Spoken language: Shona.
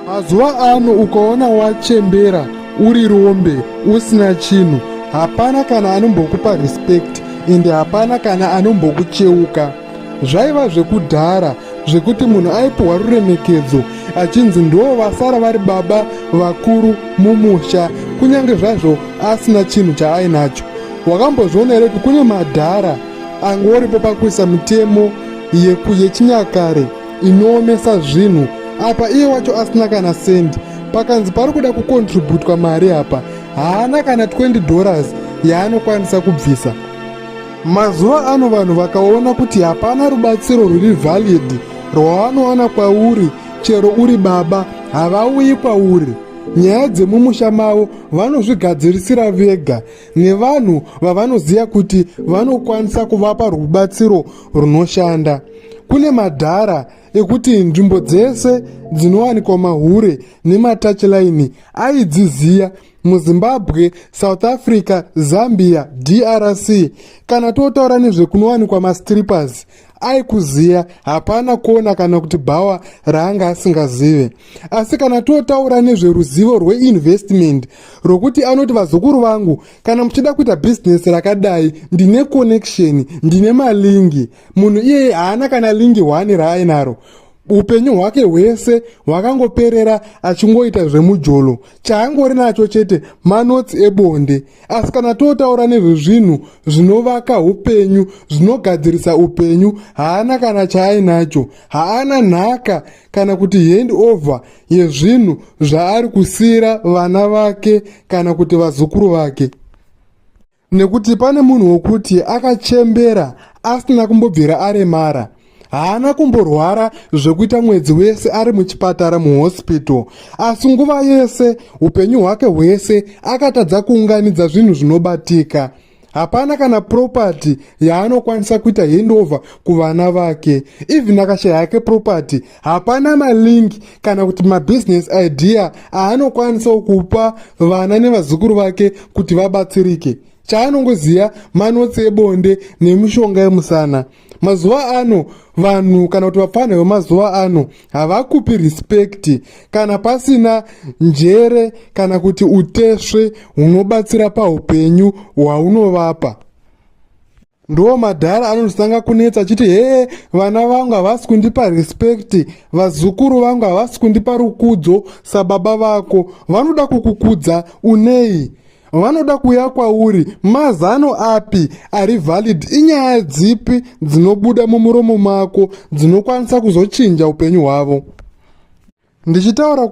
Mazuva ano ukaona wachembera uri rombe usina chinhu, hapana kana anombokupa respect, ende hapana kana anombokucheuka. Zvaiva zvekudhara zvekuti munhu aipiwa ruremekedzo achinzi ndo vasara vari baba vakuru mumusha, kunyange zvazvo asina chinhu chaainacho. Wakambozviona here kuti kune madhara angoripo pakuisa mitemo yechinyakare inoomesa zvinhu, apa iye wacho asina kana sendi? Pakanzi pari kuda kukontributwa mari apa, haana kana $20 yaanokwanisa kubvisa. Mazuva ano vanhu vakaona kuti hapana rubatsiro rwuri valid rwavanowana kwauri, chero uri baba, havauyi kwauri. Nyaya dzemumusha mavo vanozvigadzirisira vega nevanhu vavanoziva kuti vanokwanisa kuvapa rubatsiro runoshanda. Kune madhara ekuti nzvimbo dzese dzinowanikwa mahure nematouchline aidziziya muZimbabwe, South Africa, Zambia, DRC. Kana totaura nezvekunowanikwa mastrippers, aikuziya. Hapana kuona kana kuti bhawa raanga asingazive. Asi kana totaura nezveruzivo rweinvestment rwokuti anoti, "Vazukuru vangu, kana muchida kuita bhizinesi rakadai, ndine connection, ndine malinks," munhu iyeye haana kana link 1 raainaro. Upenyu hwake hwese hwakangoperera achingoita zvemujolo. Chaangori nacho chete manotsi ebonde. Asi kana totaura nezvezvinhu zvinovaka upenyu, zvinogadzirisa upenyu, haana kana chaainacho. Haana nhaka kana kuti hand over yezvinhu zvaari kusiyira vana vake kana kuti vazukuru vake, nekuti pane munhu wokuti akachembera asina kumbobvira aremara, haana kumborwara zvekuita mwedzi wese ari muchipatara, muhospital, asi nguva yese, upenyu hwake hwese, akatadza kuunganidza zvinhu zvinobatika. Hapana kana property yaanokwanisa kuita handover kuvana vake. Even akashaya yake property, hapana malink kana kuti mabusiness idea aanokwanisa kupa vana nevazukuru vake kuti vabatsirike. Chaanongoziva manotsi ebonde nemishonga yemusana. Mazuva ano vanhu, kana kuti vapfanha vemazuva ano, havakupi respect kana pasina njere kana kuti utesve hunobatsira paupenyu hwaunovapa. Ndo madhara anozotanga kunetsa achiti, "Hee, vana vangu havasi kundipa respect, vazukuru vangu havasi kundipa rukudzo sababa vako." Vanoda kukukudza unei? Vanoda kuuya kwauri mazano api ari valid? Inyaya dzipi dzinobuda mumuromo mako dzinokwanisa kuzochinja upenyu hwavo? Ndichitaura